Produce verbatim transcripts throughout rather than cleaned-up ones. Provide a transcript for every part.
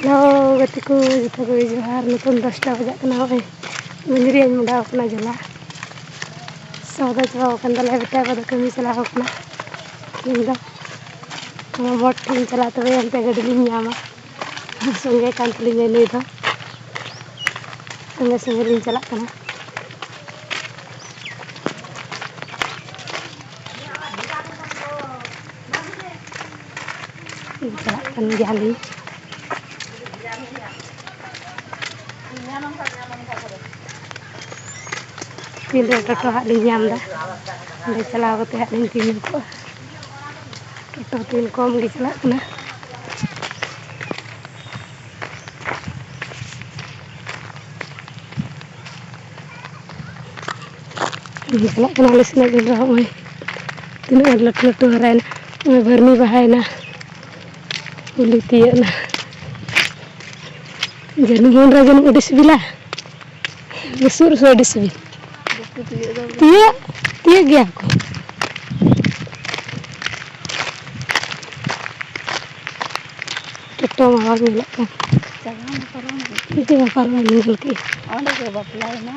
Hello ᱜᱟᱛᱮ ᱠᱚ, ᱡᱚᱛᱚ ᱠᱚᱜᱮ ᱡᱚᱦᱟᱨ᱾ ᱱᱤᱛᱚᱝ ᱫᱚᱥᱴᱟ ᱵᱟᱡᱟᱜ ᱠᱟᱱᱟ᱾ ᱱᱚᱜᱼᱚᱭ ᱢᱟᱹᱡᱷᱤ ᱨᱮᱭᱟᱜ ᱤᱧ ᱢᱚᱰᱟᱣ ᱠᱟᱱᱟ ᱡᱷᱚᱞᱟ᱾ ᱥᱚᱣᱫᱟ ᱪᱟᱵᱟᱣ ᱟᱠᱟᱱ ᱛᱟᱞᱮᱭᱟ, ᱵᱮᱴᱟ ᱵᱟ ᱫᱚ ᱠᱟᱹᱢᱤ ᱪᱟᱞᱟᱣ ᱠᱟᱱᱟ᱾ ᱤᱧ ᱫᱚ ᱱᱚᱣᱟ ᱢᱳᱲ ᱴᱷᱮᱱ ᱤᱧ ᱪᱟᱞᱟᱜᱼᱟ, ᱛᱚᱵᱮ ᱚᱱᱛᱮ ᱜᱟᱹᱰᱤ ᱞᱤᱧ ᱧᱟᱢᱟ᱾ ᱥᱚᱸᱜᱮ ᱠᱟᱱ ᱛᱟᱹᱞᱤᱧᱟ ᱱᱩᱭ ᱫᱚ, ᱥᱚᱸᱜᱮ ᱥᱚᱸᱜᱮ ᱞᱤᱧ ᱪᱟᱞᱟᱜ ᱠᱟᱱᱟ᱾ ᱪᱟᱞᱟᱜ ᱠᱟᱱ ᱜᱮᱭᱟᱞᱤᱧ᱾ ᱛᱤᱱᱨᱮ ᱴᱳᱴᱳ ᱦᱟᱸᱜ ᱞᱤᱧ ᱧᱟᱢ ᱮᱫᱟ, ᱚᱸᱰᱮ ᱪᱟᱞᱟᱣ ᱠᱟᱛᱮ ᱦᱟᱸᱜ ᱞᱤᱧ ᱛᱤᱸᱜᱩ ᱠᱚᱜᱼᱟ᱾ ᱴᱳᱴᱳ ᱛᱤᱱ ᱠᱚᱢ ᱜᱮ ᱪᱟᱞᱟᱜ ᱠᱟᱱᱟ᱾ ᱪᱟᱞᱟᱜ ᱠᱟᱱᱟ ᱟᱞᱮ ᱥᱮᱱᱟᱜ ᱡᱚᱱᱰᱨᱟ᱾ ᱦᱚᱸᱜᱼᱚᱭ ᱛᱤᱱᱟᱹᱜ ᱟᱸᱴ ᱞᱟᱹᱴᱩ ᱞᱟᱹᱴᱩ ᱦᱟᱨᱟᱭᱮᱱᱟ᱾ ᱱᱚᱜᱼᱚᱭ ᱵᱷᱟᱹᱨᱱᱤ ᱵᱟᱦᱟᱭᱮᱱᱟ, ᱩᱞᱤ ᱛᱤᱭᱟᱹᱜ ᱮᱱᱟ᱾ ᱡᱟᱹᱱᱩᱢ ᱡᱚᱱᱰᱨᱟ ᱡᱟᱹᱱᱩᱢ ᱟᱹᱰᱤ ᱥᱤᱵᱤᱞᱟ, ᱵᱩᱥᱩᱵ ᱨᱮᱥᱮ ᱟᱹᱰᱤ ᱥᱤᱵᱤᱞ᱾ ᱛᱤᱭᱟᱹᱜ, ᱛᱤᱭᱟᱹᱜ ᱜᱮᱭᱟ ᱠᱚ᱾ ᱴᱳᱴᱳ ᱢᱟ ᱵᱟᱝ ᱧᱮᱞᱚᱜ ᱠᱟᱱ᱾ ᱪᱟᱞᱟᱣ ᱢᱟ ᱯᱟᱨᱚᱢ ᱮᱱ᱾ ᱢᱤᱫᱴᱮᱡ ᱢᱟ ᱯᱟᱨᱚᱢ ᱮᱱ, ᱧᱮᱞ ᱠᱮᱫ᱾ ᱚᱸᱰᱮ ᱠᱚ ᱵᱟᱯᱞᱟᱭᱮᱱᱟ᱾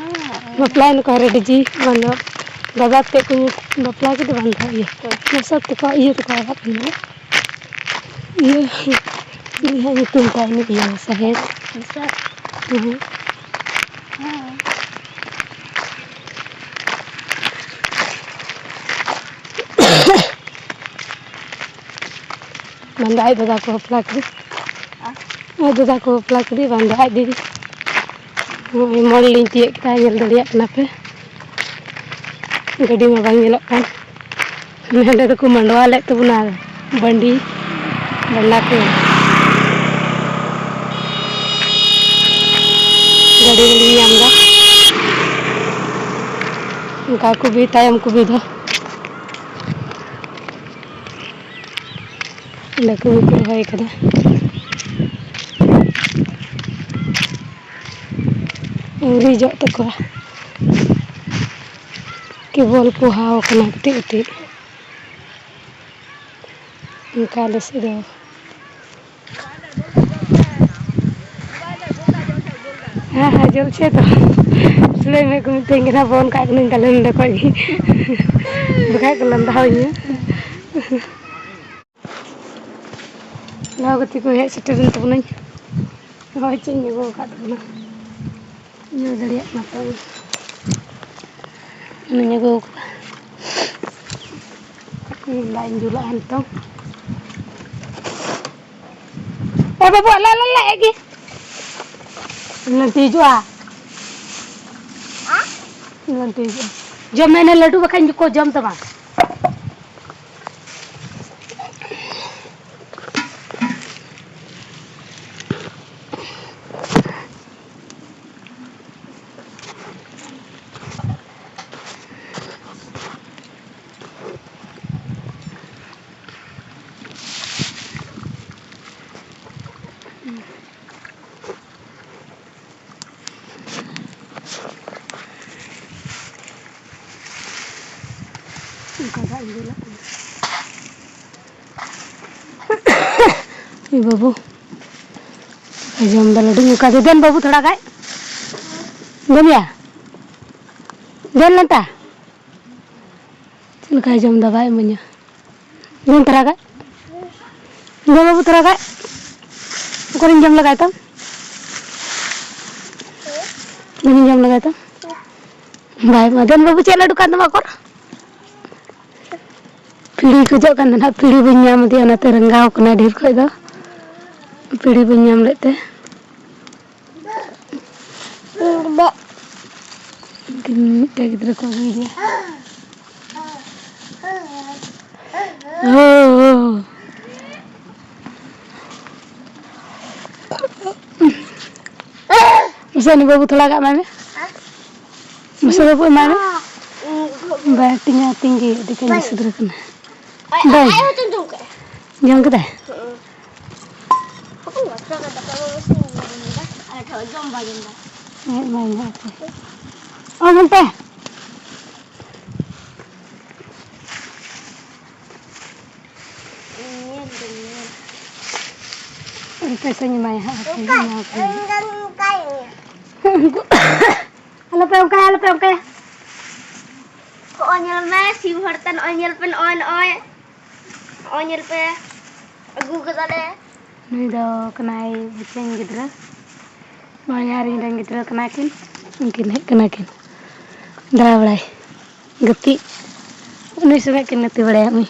ᱵᱟᱯᱞᱟᱭᱮᱱᱟ ᱠᱚ ᱦᱟᱨᱮ ᱰᱤᱡᱤ, ᱵᱟᱝ ᱫᱚ ᱫᱟᱫᱟ ᱛᱮᱫ ᱠᱚ ᱵᱟᱯᱞᱟ ᱠᱮᱫᱟ, ᱵᱟᱝ ᱫᱚ ᱤᱭᱟᱹ᱾ ᱚᱠᱚᱭ? ᱢᱚᱥᱚᱨ ᱛᱮᱠᱚ, ᱤᱭᱟᱹ ᱛᱮᱠᱚ ᱟᱲᱟᱜ ᱠᱤᱱᱟ᱾ ᱤᱭᱟᱹ, ᱪᱤᱞᱤ ᱦᱟᱸᱜ ᱧᱩᱛᱩᱢ ᱛᱟᱭ ᱩᱱᱤ ᱤᱭᱟᱹ ᱥᱟᱦᱮᱵ? ᱢᱚᱥᱚᱨ? ᱦᱮᱸ᱾ ᱦᱮᱸ᱾ ᱵᱟᱝ ᱫᱚ ᱟᱡ ᱫᱟᱫᱟ ᱠᱚ ᱵᱟᱯᱞᱟ ᱠᱮᱫᱮ᱾ ᱟᱡ ᱫᱟᱫᱟ ᱠᱚ ᱵᱟᱯᱞᱟ ᱠᱮᱫᱮ, ᱵᱟᱝ ᱫᱚ ᱟᱡ ᱫᱤᱫᱤ᱾ ᱱᱚᱜᱼᱚᱭ ᱢᱚᱞ ᱞᱤᱧ ᱛᱤᱭᱟᱹᱜ ᱠᱮᱫᱟ, ᱧᱮᱞ ᱫᱟᱲᱮᱭᱟᱜ ᱠᱟᱱᱟ ᱯᱮ᱾ ᱜᱟᱹᱰᱤ ᱢᱟ ᱵᱟᱝ ᱧᱮᱞᱚᱜ ᱠᱟᱱ᱾ ᱱᱚᱰᱮ ᱫᱚᱠᱚ ᱢᱟᱰᱣᱟ ᱞᱮᱫ ᱛᱟᱵᱚᱱᱟ ᱵᱟᱺᱰᱤ ᱵᱟᱞᱟ ᱠᱚ᱾ ᱜᱟᱹᱰᱤ ᱵᱟᱹᱞᱤᱧ ᱧᱟᱢ ᱮᱫᱟ᱾ ᱚᱱᱠᱟ ᱠᱚ ᱵᱤ-, ᱛᱟᱭᱚᱢ ᱠᱚ ᱵᱤᱫᱟ᱾ ᱚᱸᱰᱮ ᱠᱚ ᱨᱚᱦᱚᱭ ᱠᱟᱫᱟ᱾ ᱟᱹᱣᱨᱤ ᱡᱚᱜ ᱛᱟᱠᱚᱣᱟ᱾ ᱠᱮᱵᱚᱞ ᱯᱚᱦᱟᱣ ᱠᱟᱱᱟ ᱠᱟᱹᱴᱤᱡ ᱠᱟᱹᱴᱤᱡ᱾ ᱚᱱᱠᱟ ᱟᱞᱮ ᱥᱮᱫ ᱫᱚ᱾ ᱦᱮᱸ, ᱦᱮᱸ, ᱡᱚᱞ ᱪᱮᱫ ᱫᱚ᱾ ᱥᱤᱞᱟᱹᱭ ᱢᱮ ᱠᱚ ᱢᱤᱛᱟᱹᱧ ᱠᱟᱱᱟ, ᱵᱚᱱ ᱠᱟᱜ ᱠᱟᱹᱱᱟᱹᱧ ᱛᱟᱦᱞᱮ ᱱᱚᱸᱰᱮ ᱠᱷᱚᱡ ᱜᱮ᱾ ᱵᱟᱠᱷᱟᱡ ᱠᱚ ᱞᱟᱸᱫᱟ ᱦᱚᱧᱟ᱾ ᱱᱚᱣᱟ ᱜᱟᱛᱮ ᱠᱚ ᱦᱮᱡ ᱥᱮᱴᱮᱨᱮᱱ ᱛᱟᱵᱚᱱᱟᱹᱧ᱾ ᱱᱚᱜᱼᱚᱭ ᱪᱮᱫ ᱤᱧ ᱟᱹᱜᱩ ᱟᱠᱟᱫ ᱛᱟᱵᱚᱱᱟ᱾ ᱧᱩ ᱫᱟᱲᱮᱭᱟᱜ ᱠᱟᱱᱟ ᱯᱮ᱾ ᱚᱱᱟᱧ ᱟᱹᱜᱩ ᱟᱠᱟᱫᱟ᱾ ᱫᱟᱜ ᱤᱧ ᱫᱩᱞᱟᱜᱼᱟ ᱱᱤᱛᱚᱝ᱾ ᱮ ᱵᱟᱹᱵᱩ, ᱟᱞᱮ, ᱟᱞᱮ, ᱟᱞᱮ, ᱮ ᱜᱮ᱾ ᱞᱟᱹᱴᱩ ᱦᱤᱡᱩᱜᱼᱟ᱾ ᱞᱟᱹᱴᱩ ᱦᱤᱡᱩᱜᱼᱟ᱾ ᱡᱚᱢ ᱢᱮ, ᱤᱱᱟᱹ ᱞᱟᱹᱰᱩ ᱵᱟᱠᱷᱟᱡ ᱠᱚ ᱡᱚᱢ ᱛᱟᱢᱟ᱾ ᱚᱱᱠᱟ ᱫᱟᱜ ᱤᱧ ᱫᱩᱞᱟᱜ ᱠᱟᱱᱟ᱾ ᱮ ᱵᱟᱹᱵᱩ, ᱡᱚᱢ ᱫᱚ ᱞᱟᱹᱰᱩ ᱧᱩ ᱠᱟᱫᱮ᱾ ᱫᱮᱱ ᱵᱟᱹᱵᱩ, ᱛᱷᱚᱲᱟ ᱜᱟᱡ᱾ ᱫᱮᱱ ᱭᱟ᱾ ᱫᱮᱱ ᱞᱮᱱᱴᱟ᱾ ᱪᱮᱫ ᱞᱮᱠᱟᱭ ᱡᱚᱢ ᱫᱟ, ᱵᱟᱭ ᱤᱢᱟᱹᱧᱟ᱾ ᱫᱮᱱ ᱛᱚᱨᱟ ᱜᱟᱡ᱾ ᱫᱮ ᱵᱟᱹᱵᱩ, ᱛᱚᱨᱟ ᱜᱟᱡ᱾ ᱚᱠᱟᱨᱮᱧ ᱡᱚᱢ ᱞᱮᱜᱟᱭ ᱛᱟᱢ? ᱫᱮᱱᱤᱧ ᱡᱚᱢ ᱞᱮᱜᱟᱭ ᱛᱟᱢ? ᱵᱟᱭ ᱮᱢᱟ᱾ ᱫᱮᱱ ᱵᱟᱹᱵᱩ, ᱪᱮᱫ ᱞᱟᱹᱰᱩ ᱠᱟᱱ ᱛᱟᱢᱟ ᱚᱠᱚᱨ? ᱯᱤᱲᱤ ᱠᱷᱚᱡᱚᱜ ᱠᱟᱱ ᱛᱟᱦᱮᱱᱟ, ᱯᱤᱲᱤ ᱵᱟᱹᱧ ᱧᱟᱢ ᱟᱫᱮᱭᱟ, ᱚᱱᱟᱛᱮ ᱨᱟᱸᱜᱟᱣ ᱠᱟᱱᱟᱭ ᱰᱷᱮᱨ ᱠᱷᱚᱡ ᱫᱚ᱾ ᱯᱤᱲᱤ ᱵᱟᱹᱧ ᱧᱟᱢ ᱞᱮᱫ ᱛᱮ᱾ ᱩᱱᱠᱤᱱ ᱢᱤᱫᱴᱮᱡ ᱜᱤᱫᱽᱨᱟᱹ ᱠᱚ ᱟᱹᱜᱩᱭᱮᱫᱮᱭᱟ᱾ ᱳ, ᱳ᱾ ᱢᱟᱥᱮ ᱩᱱᱤ ᱵᱟᱹᱵᱩ ᱛᱷᱚᱲᱟ ᱜᱟᱜ ᱮᱢᱟᱭ ᱢᱮ᱾ ᱢᱟᱥᱮ ᱵᱟᱹᱵᱩ ᱮᱢᱟᱭ ᱢᱮ᱾ ᱵᱟᱭ ᱟᱹᱛᱤᱧᱟ, ᱟᱹᱛᱤᱧ ᱜᱮ ᱟᱹᱰᱤ ᱠᱟᱡᱟᱠ ᱥᱩᱫᱷᱨᱟᱹ ᱠᱟᱱᱟ᱾ ᱟᱡ, ᱵᱟᱭ᱾ ᱟᱡ ᱦᱚᱸ ᱪᱚᱸᱫᱚ ᱠᱟᱜᱼᱟᱭ᱾ ᱡᱚᱢ ᱠᱮᱫᱟᱭ? ᱦᱩᱸ᱾ ᱦᱚᱯᱚᱱ ᱵᱟ, ᱛᱷᱚᱲᱟ ᱜᱟᱱ ᱫᱟᱠᱟ ᱵᱟᱵᱟ ᱥᱮ ᱤᱧ ᱵᱟᱵᱟᱧ ᱡᱚᱢ ᱫᱟ᱾ ᱟᱨ ᱛᱷᱚᱲᱟ ᱡᱚᱢ ᱵᱟᱭ ᱡᱚᱢ ᱫᱟ᱾ ᱦᱮᱸ, ᱢᱟ, ᱢᱟ, ᱦᱟᱯᱮ᱾ ᱚ, ᱦᱟᱱᱛᱮ᱾ ᱧᱮᱞ ᱫᱟᱹᱧ, ᱧᱮᱞ᱾ ᱯᱚᱭᱥᱟᱧ ᱮᱢᱟᱭᱟ ᱦᱟᱸᱜ, ᱦᱟᱯᱮ, ᱚᱱᱠᱟ, ᱮᱢᱟ ᱠᱚ ᱦᱩᱭᱩᱜᱼᱟ᱾ ᱚᱱᱠᱟ, ᱚᱱᱠᱟᱭ ᱢᱮ᱾ ᱩᱱᱠᱩ ᱟᱞᱚᱯᱮ ᱚᱱᱠᱟᱭᱟ, ᱟᱞᱚᱯᱮ ᱚᱱᱠᱟᱭᱟ᱾ ᱱᱚᱜᱼᱚᱭ ᱧᱮᱞ ᱢᱮ, ᱥᱤᱢ ᱦᱚᱲ ᱛᱮ, ᱱᱚᱜᱼᱚᱭ ᱧᱮᱞ ᱯᱮ, ᱱᱚᱜᱼᱚᱭ, ᱱᱚᱜᱼᱚᱭ᱾ ᱱᱚᱜᱼᱚᱭ ᱧᱮᱞ ᱯᱮ, ᱟᱹᱜᱩ ᱠᱟᱫᱟᱞᱮ᱾ ᱱᱩᱭ ᱫᱚ ᱠᱟᱱᱟᱭ ᱵᱷᱩᱪᱟᱹᱝ ᱜᱤᱫᱽᱨᱟᱹ᱾ ᱱᱚᱜᱼᱚᱭ ᱟᱨ ᱤᱧ ᱨᱮᱱ ᱜᱤᱫᱽᱨᱟᱹ ᱠᱟᱱᱟ ᱠᱤᱱ᱾ ᱩᱱᱠᱤᱱ ᱦᱮᱡ ᱠᱟᱱᱟ ᱠᱤᱱ ᱫᱟᱬᱟ ᱵᱟᱲᱟᱭ, ᱜᱟᱛᱮᱜ᱾ ᱩᱱᱤ ᱥᱚᱸᱜᱮ ᱠᱤᱱ ᱜᱟᱛᱮ ᱵᱟᱲᱟᱭᱟ, ᱩᱱᱤ,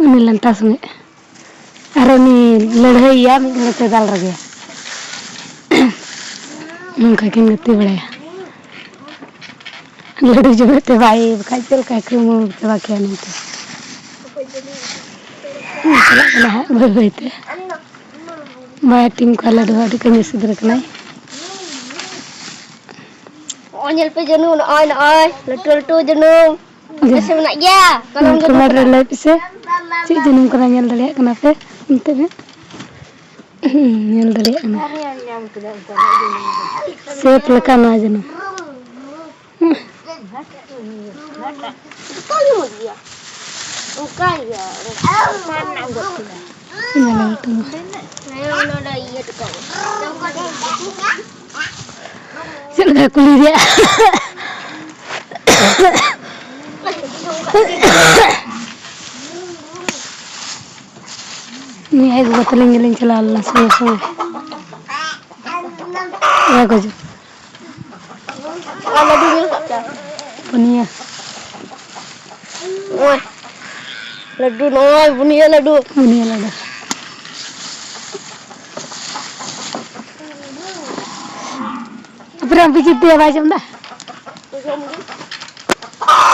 ᱩᱱᱤ ᱞᱟᱱᱴᱟ ᱥᱚᱸᱜᱮ᱾ ᱟᱨ ᱩᱱᱤ ᱞᱟᱹᱲᱦᱟᱹᱭᱮᱭᱟ, ᱢᱤᱫ ᱜᱷᱟᱹᱲᱤᱡ ᱛᱮ ᱫᱟᱞ ᱨᱮᱜᱮ᱾ ᱱᱚᱝᱠᱟ ᱠᱤᱱ ᱜᱟᱛᱮ ᱵᱟᱲᱟᱭᱟ᱾ ᱞᱟᱹᱰᱩ ᱡᱚᱢᱮᱫ ᱛᱮ ᱵᱟᱭ, ᱵᱟᱠᱷᱟᱡ ᱪᱮᱫ ᱞᱮᱠᱟᱭ ᱠᱩᱢᱵᱽᱲᱩ ᱪᱟᱵᱟ ᱠᱮᱭᱟ ᱱᱤᱛᱚᱜ᱾ ᱪᱟᱞᱟᱜ ᱠᱟᱱᱟ ᱦᱟᱸᱜ ᱵᱟᱹᱭ ᱵᱟᱹᱭ ᱛᱮ᱾ ᱵᱟᱭ ᱟᱹᱛᱤᱧ ᱠᱚᱣᱟ ᱞᱟᱹᱰᱩ, ᱟᱹᱰᱤ ᱠᱟᱹᱢᱤ ᱥᱩᱫᱽᱫᱷᱟᱹ ᱠᱟᱱᱟᱭ᱾ ᱱᱚᱜᱼᱚᱭ ᱧᱮᱞ ᱯᱮ ᱡᱟᱹᱱᱩᱢ, ᱱᱚᱜᱼᱚᱭ, ᱱᱚᱜᱼᱚᱭ, ᱞᱟᱹᱴᱩ ᱞᱟᱹᱴᱩ ᱡᱟᱹᱱᱩᱢ᱾ ᱡᱟᱹᱱᱩᱢ᱾ ᱟᱯᱮ ᱥᱮᱫ ᱢᱮᱱᱟᱜ ᱜᱮᱭᱟ? ᱠᱟᱞᱚᱢ ᱡᱟᱹᱱᱩᱢ᱾ ᱠᱚᱢᱮᱱᱴ ᱨᱮ ᱞᱟᱹᱭ ᱯᱮᱥᱮ, ᱪᱮᱫ ᱡᱟᱹᱱᱩᱢ ᱠᱟᱱᱟ? ᱧᱮᱞ ᱫᱟᱲᱮᱭᱟᱜ ᱠᱟᱱᱟ ᱯᱮ? ᱚᱱᱛᱮ ᱨᱮ᱾ ᱦᱩᱸ, ᱧᱮᱞ ᱫᱟᱲᱮᱭᱟᱜ ᱠᱟᱱᱟ᱾ ᱥᱮᱯ ᱞᱮᱠᱟ ᱱᱚᱣᱟ ᱡᱟᱹᱱᱩᱢ᱾ ᱦᱩᱸ᱾ ᱚᱱᱠᱟ ᱜᱮ ᱢᱚᱡᱽ ᱜᱮᱭᱟ᱾ ᱚᱱᱠᱟ ᱜᱮᱭᱟ᱾ ᱧᱮᱞ ᱛᱟᱢᱟ᱾ ᱦᱮᱸ, ᱚᱱᱟ ᱫᱚ ᱤᱭᱟᱹ ᱛᱮᱠᱚ᱾ ᱪᱮᱫ ᱞᱮᱠᱟ ᱠᱩᱞᱤ ᱨᱮᱭᱟᱜ? ᱱᱤᱭᱟᱹ ᱟᱡ ᱵᱟᱵᱟ ᱛᱟᱹᱞᱤᱧ ᱜᱮᱞᱤᱧ ᱪᱟᱞᱟᱣ ᱞᱮᱱᱟ ᱥᱚᱸᱜᱮ ᱥᱚᱸᱜᱮ᱾ ᱚᱠᱟ ᱠᱚ ᱡᱚ? ᱟᱨ ᱞᱟᱹᱰᱩ ᱧᱮᱞ ᱠᱟᱜ ᱯᱮᱭᱟ? ᱯᱩᱱᱭᱟᱹ᱾ ᱱᱚᱜᱼᱚᱭ ᱞᱟᱹᱰᱩ, ᱱᱚᱜᱼᱚᱭ ᱯᱩᱱᱭᱟᱹ ᱞᱟᱹᱰᱩ᱾ ᱯᱩᱱᱭᱟᱹ ᱞᱟᱹᱰᱩ᱾ ᱟᱯᱮ ᱨᱮᱱ ᱵᱤᱡᱤᱛ ᱫᱚᱭᱟ ᱵᱟᱭ ᱡᱚᱢ ᱫᱟ?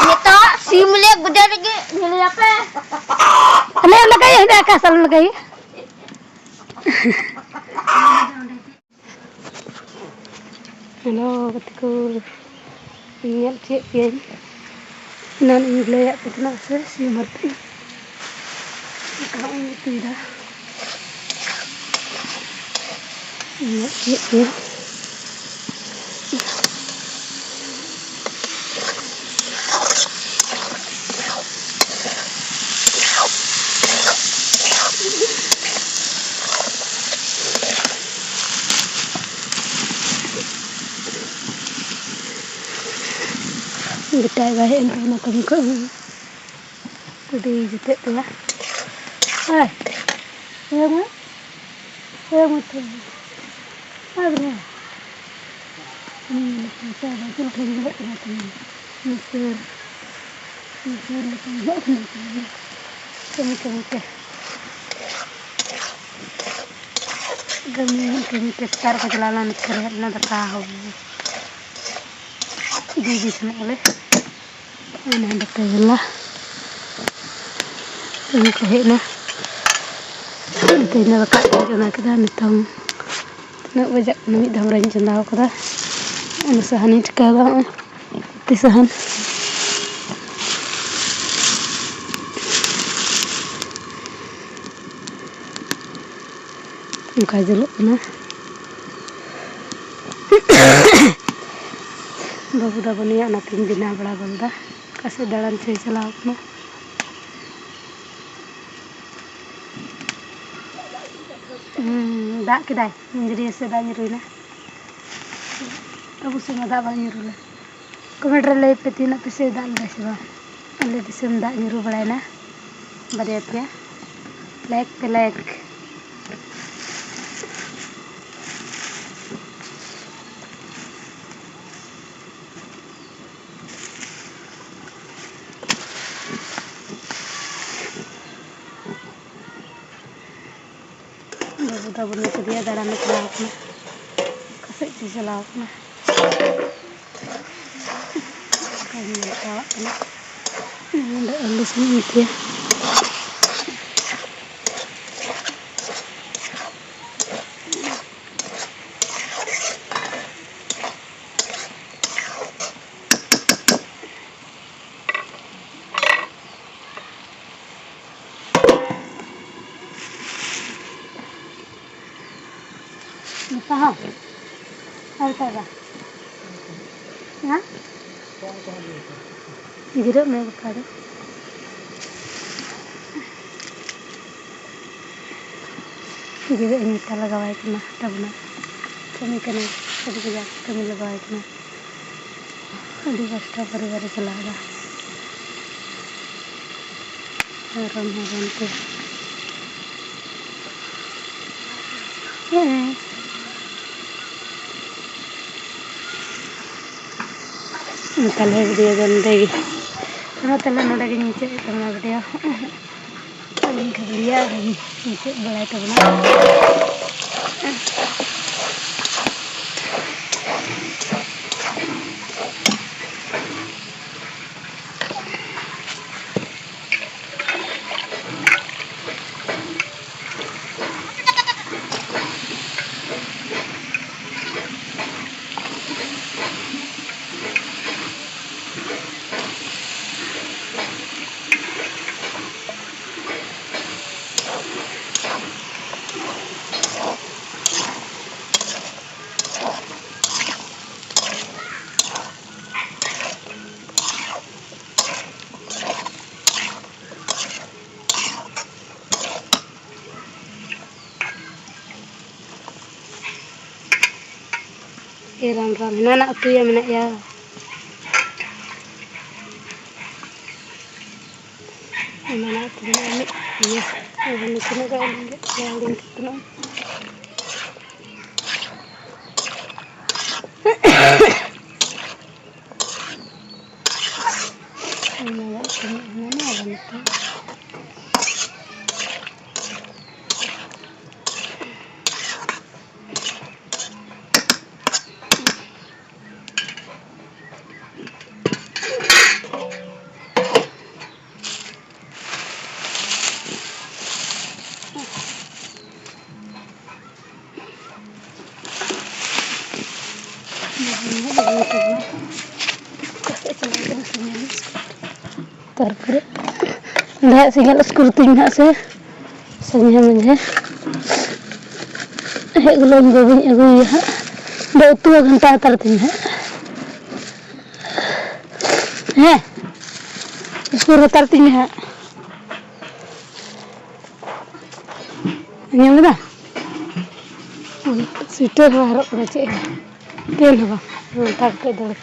ᱱᱤᱛᱚᱜ ᱥᱤᱢ ᱞᱮ ᱜᱚᱡᱮ ᱞᱟᱹᱜᱤᱫ ᱧᱮᱞᱮᱭᱟᱯᱮ᱾ ᱟᱞᱮ ᱚᱸᱰᱮ ᱠᱟᱭ, ᱦᱟᱸᱰᱮ ᱟᱠᱟᱥ ᱟᱞᱮ ᱚᱸᱰᱮ ᱠᱟᱭ᱾ ᱦᱮᱞᱳ ᱜᱟᱛᱮ ᱠᱚ, ᱧᱮᱞ ᱦᱚᱪᱚᱭᱮᱫ ᱯᱮᱭᱟᱹᱧ᱾ ᱮᱱᱟᱱ ᱤᱧ ᱞᱟᱹᱭᱟᱫ ᱯᱮ ᱛᱟᱦᱮᱱᱟ ᱥᱮ ᱥᱤᱢ ᱵᱟᱨᱮᱛᱮ? ᱚᱱᱠᱟ ᱤᱧ ᱩᱛᱩᱭᱮᱫᱟ᱾ ᱧᱮᱞ ᱦᱚᱪᱚᱭᱮᱫ ᱯᱮᱭᱟᱹᱧ᱾ ᱵᱮᱴᱟᱭ ᱵᱟᱭ ᱦᱮᱡ ᱮᱱ ᱛᱟᱵᱚᱱᱟ ᱠᱟᱹᱢᱤ ᱠᱷᱚᱱ᱾ ᱟᱹᱰᱤ ᱡᱮᱛᱮᱫ ᱛᱟᱭᱟ᱾ ᱦᱳᱭ᱾ ᱦᱳᱭ ᱢᱟ᱾ ᱦᱳᱭ ᱢᱟ ᱛᱚᱵᱮ᱾ ᱦᱳᱭ ᱵᱚᱞᱮ᱾ ᱩᱱᱤ ᱧᱮᱞ ᱠᱟᱛᱮ ᱟᱫᱚ ᱪᱮᱫ ᱞᱮᱠᱟ ᱧᱮᱞᱚᱜ ᱠᱟᱱᱟ ᱛᱤᱧ? ᱱᱤᱥᱟᱹᱨ᱾ ᱱᱤᱥᱟᱹᱨ ᱞᱮᱠᱟ ᱧᱮᱞᱚᱜ ᱠᱟᱱᱟ ᱛᱤᱧ᱾ ᱠᱟᱹᱢᱤ ᱠᱟᱹᱢᱤ ᱛᱮ᱾ ᱠᱟᱹᱢᱤ ᱠᱟᱹᱢᱤ ᱛᱮ ᱥᱮᱛᱟᱜ ᱨᱮᱠᱚ ᱪᱟᱞᱟᱣ ᱞᱮᱱᱟ, ᱱᱤᱛ ᱠᱚᱨᱮ ᱦᱮᱡ ᱞᱮᱱᱟ ᱫᱟᱠᱟ ᱦᱚᱸ ᱤᱫᱤ ᱤᱫᱤ ᱥᱮᱱᱚᱜ ᱟᱞᱮ᱾ ᱚᱱᱟ ᱫᱟᱠᱟ ᱡᱚᱞᱟ ᱠᱟᱹᱢᱤ ᱠᱚ ᱦᱮᱡ ᱮᱱᱟ᱾ ᱛᱮᱦᱮᱧ ᱫᱚ ᱫᱟᱠᱟ ᱩᱛᱩᱧ ᱪᱚᱸᱫᱟ ᱠᱮᱫᱟ᱾ ᱱᱤᱛᱚᱝ ᱛᱤᱱᱟᱹᱜ ᱵᱟᱡᱟᱜ ᱠᱟᱱᱟ? ᱢᱤᱫ ᱫᱷᱟᱣ ᱨᱮᱧ ᱪᱚᱸᱫᱟ ᱟᱠᱟᱫᱟ᱾ ᱚᱱᱟ ᱥᱟᱦᱟᱱᱤᱧ ᱴᱷᱤᱠᱟᱹᱣ ᱮᱫᱟ᱾ ᱱᱚᱜᱼᱚᱭ ᱛᱤ ᱥᱟᱦᱟᱱ ᱚᱱᱠᱟ ᱡᱩᱞᱩᱜ ᱠᱟᱱᱟ᱾ ᱵᱟᱹᱵᱩ ᱫᱚ ᱵᱟᱹᱱᱩᱭᱟ, ᱚᱱᱟᱛᱤᱧ ᱵᱮᱱᱟᱣ ᱵᱟᱲᱟ ᱜᱚᱫ ᱮᱫᱟ᱾ ᱚᱠᱟ ᱥᱮᱫ ᱫᱟᱬᱟᱱ ᱪᱚᱭ ᱪᱟᱞᱟᱣ ᱠᱟᱱᱟ᱾ ᱦᱩᱸ, ᱫᱟᱜ ᱠᱮᱫᱟᱭ, ᱢᱚᱸᱡᱽᱨᱤᱭᱟᱹ ᱥᱮᱫ ᱫᱟᱜ ᱧᱩᱨᱩᱭᱮᱱᱟ᱾ ᱟᱵᱚ ᱥᱮᱫ ᱢᱟ ᱫᱟᱜ ᱵᱟᱝ ᱧᱩᱨᱩ ᱞᱮᱱ᱾ ᱠᱚᱢᱮᱱᱴ ᱨᱮ ᱞᱟᱹᱭ ᱯᱮ, ᱛᱤᱱᱟᱹᱜ ᱯᱮ ᱥᱮᱫ ᱫᱟᱜ ᱞᱮᱫᱟ ᱥᱮ ᱵᱟᱝ? ᱟᱞᱮ ᱫᱤᱥᱚᱢ ᱫᱟᱜ ᱧᱩᱨᱩ ᱵᱟᱲᱟᱭᱮᱱᱟ ᱵᱟᱨᱭᱟ ᱯᱮᱭᱟ᱾ ᱞᱟᱭᱤᱠ ᱯᱮ, ᱞᱟᱭᱤᱠ᱾ ᱵᱟᱹᱵᱩ ᱫᱚ ᱵᱟᱹᱱᱩᱜ ᱟᱠᱟᱫᱮᱭᱟ, ᱫᱟᱬᱟᱱᱮ ᱪᱟᱞᱟᱣ ᱠᱟᱱᱟ᱾ ᱚᱠᱟ ᱥᱮᱫ ᱪᱚᱭ ᱪᱟᱞᱟᱣ ᱠᱟᱱᱟ᱾ ᱚᱠᱟᱧ ᱧᱮᱞ ᱠᱚᱣᱟᱜ ᱠᱟᱱᱟ᱾ ᱱᱚᱰᱮ ᱟᱹᱞᱩ ᱥᱟᱶ ᱤᱫᱤᱭᱟ᱾ ᱱᱚᱝᱠᱟ ᱦᱚᱸ᱾ ᱟᱨ ᱚᱠᱟ ᱨᱮ? ᱦᱮᱸ? ᱡᱤᱨᱟᱹᱜ ᱢᱮ ᱵᱟᱠᱷᱟᱡ ᱫᱚ᱾ ᱡᱤᱨᱟᱹᱜ ᱤᱧ ᱢᱮᱛᱟ ᱞᱟᱜᱟᱣᱟᱭ ᱠᱟᱱᱟ, ᱛᱟᱵᱚᱱᱟ᱾ ᱠᱟᱹᱢᱤ ᱠᱟᱱᱟᱭ, ᱟᱹᱰᱤ ᱠᱟᱡᱟᱠ ᱠᱟᱹᱢᱤ ᱞᱟᱜᱟᱣᱟᱭ ᱠᱟᱱᱟ᱾ ᱟᱹᱰᱤ ᱠᱚᱥᱴᱚ ᱯᱚᱨᱤᱵᱟᱨ ᱮ ᱪᱟᱞᱟᱣ ᱮᱫᱟ᱾ ᱦᱮᱨᱚᱢ ᱦᱮᱨᱚᱢ ᱛᱮ᱾ ᱦᱮᱸ᱾ ᱛᱟᱦᱞᱮ ᱵᱷᱤᱰᱤᱭᱳ ᱫᱚ ᱱᱚᱰᱮ ᱜᱮ᱾ ᱢᱟ ᱛᱟᱦᱞᱮ ᱱᱚᱰᱮ ᱜᱤᱧ ᱢᱩᱪᱟᱹᱫ ᱮᱫ ᱛᱟᱵᱚᱱᱟ ᱵᱷᱤᱰᱤᱭᱳ᱾ ᱟᱹᱞᱤᱧ ᱠᱷᱟᱹᱞᱤᱭᱟ ᱟᱨ ᱢᱩᱪᱟᱹᱫ ᱵᱟᱲᱟᱭ ᱛᱟᱵᱚᱱᱟ᱾ ᱮ ᱨᱟᱢ ᱨᱟᱢ, ᱦᱮᱱᱟᱱᱟᱜ ᱩᱛᱩᱭᱟ ᱢᱮᱱᱟᱜ ᱭᱟ᱾ ᱦᱮᱱᱟᱱᱟᱜ ᱩᱛᱩ ᱢᱮᱱᱟᱜᱼᱟ ᱢᱤᱫ ᱤᱭᱟᱹ᱾ ᱟᱨ ᱱᱤᱛᱚᱜ ᱫᱚ ᱟᱹᱞᱤᱧ ᱜᱮ ᱦᱤᱲᱤᱧ ᱠᱟᱜ ᱠᱟᱱᱟ᱾ ᱦᱮᱱᱟᱱᱟᱜ ᱩᱛᱩ ᱢᱮᱱᱟᱜᱼᱟ ᱟᱨ ᱱᱤᱛᱚᱜ ᱛᱟᱨᱯᱚᱨᱮ ᱱᱚᱰᱮ ᱦᱟᱸᱜ ᱥᱮᱸᱜᱮᱞ ᱩᱥᱠᱩᱨ ᱛᱤᱧ ᱦᱟᱸᱜ ᱥᱮ ᱥᱟᱸᱡᱷᱮ ᱢᱟᱸᱡᱷᱮ ᱦᱮᱡ ᱜᱚᱞᱚᱧ ᱵᱟᱹᱵᱩᱧ ᱟᱹᱜᱩᱭᱮᱭᱟ ᱦᱟᱸᱜ᱾ ᱫᱚ ᱩᱛᱩ ᱜᱷᱟᱱᱴᱟ ᱦᱟᱛᱟᱲ ᱛᱤᱧ ᱦᱟᱸᱜ᱾ ᱦᱮᱸ, ᱩᱥᱠᱩᱨ ᱦᱟᱛᱟᱲ ᱛᱤᱧ ᱢᱮ ᱦᱟᱸᱜ᱾ ᱟᱸᱡᱚᱢ ᱠᱮᱫᱟ? ᱥᱩᱭᱮᱴᱟᱨ ᱦᱚᱸ ᱦᱚᱨᱚᱜ ᱠᱟᱫᱟ, ᱪᱮᱫ ᱦᱚᱸ, ᱪᱮᱫ ᱦᱚᱸ ᱵᱟᱝ᱾ ᱱᱚᱝᱠᱟ ᱠᱟᱛᱮ ᱫᱟᱹᱲ᱾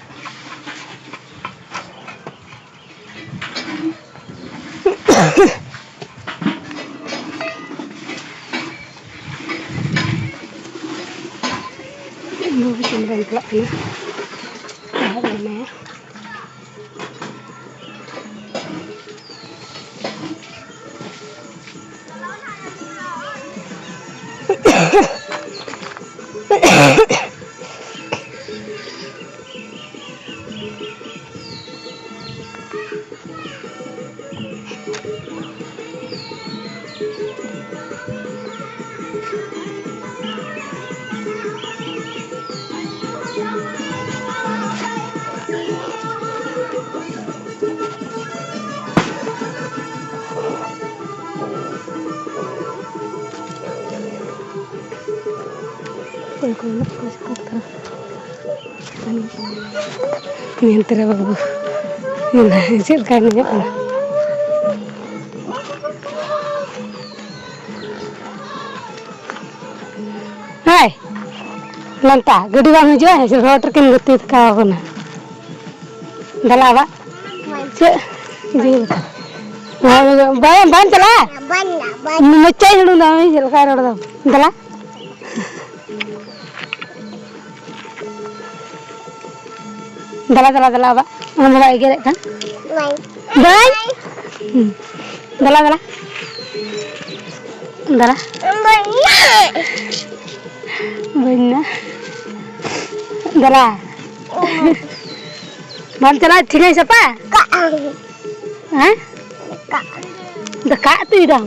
ᱵᱟᱹᱵᱩ ᱥᱮᱸᱫᱽᱨᱟᱧ ᱪᱟᱞᱟᱜ ᱠᱟᱱᱟ᱾ ᱮᱦᱚᱵ ᱮᱱᱟᱭᱟ᱾ ᱚᱠᱚᱭ ᱠᱚ ᱢᱮᱱᱟᱜ ᱠᱚᱣᱟ ᱪᱮᱫ ᱠᱚ ᱛᱟᱨᱟ? ᱧᱮᱞ ᱛᱚᱨᱟ ᱵᱟᱹᱵᱩ᱾ ᱧᱮᱞ ᱪᱮᱫ ᱞᱮᱠᱟᱭ ᱧᱮᱞᱚᱜ ᱠᱟᱱᱟ᱾ ᱦᱟᱭ, ᱞᱟᱱᱴᱟ, ᱜᱟᱹᱰᱤ ᱵᱟᱝ ᱦᱤᱡᱩᱜᱼᱟ, ᱦᱮᱸ, ᱨᱳᱰ ᱨᱮᱠᱤᱱ ᱜᱟᱛᱮ ᱛᱷᱟᱠᱟᱣ ᱟᱠᱟᱱᱟ᱾ ᱫᱮᱞᱟ ᱵᱟ᱾ ᱪᱮᱫ? ᱵᱟᱝ, ᱵᱟᱝ ᱪᱟᱞᱟᱜᱼᱟ? ᱵᱟᱝ, ᱵᱟᱝ᱾ ᱢᱚᱪᱟᱭ ᱦᱩᱲᱩᱝ ᱫᱟ, ᱪᱮᱫ ᱞᱮᱠᱟᱭ ᱨᱚᱲ ᱫᱟ᱾ ᱫᱮᱞᱟ᱾ ᱫᱮᱞᱟ, ᱫᱮᱞᱟ, ᱫᱮᱞᱟ, ᱵᱟ᱾ ᱟᱢ ᱵᱟᱵᱟ ᱮᱜᱮᱨᱮᱫ ᱠᱟᱱ᱾ ᱵᱟᱝ᱾ ᱵᱟᱝ? ᱦᱩᱸ᱾ ᱫᱮᱞᱟ, ᱫᱮᱞᱟ᱾ ᱫᱮᱞᱟ᱾ ᱵᱟᱹᱧ ᱱᱟ᱾ ᱵᱟᱹᱧ ᱱᱟ᱾ ᱫᱮᱞᱟ᱾ ᱵᱟᱢ ᱪᱟᱞᱟᱜᱼᱟ, ᱴᱷᱤᱠᱟᱹᱧ ᱥᱟᱯᱟ? ᱠᱟᱜ᱾ ᱦᱮᱸ? ᱠᱟᱜ᱾ ᱫᱟᱠᱟ ᱩᱛᱩᱭ ᱫᱟᱢ?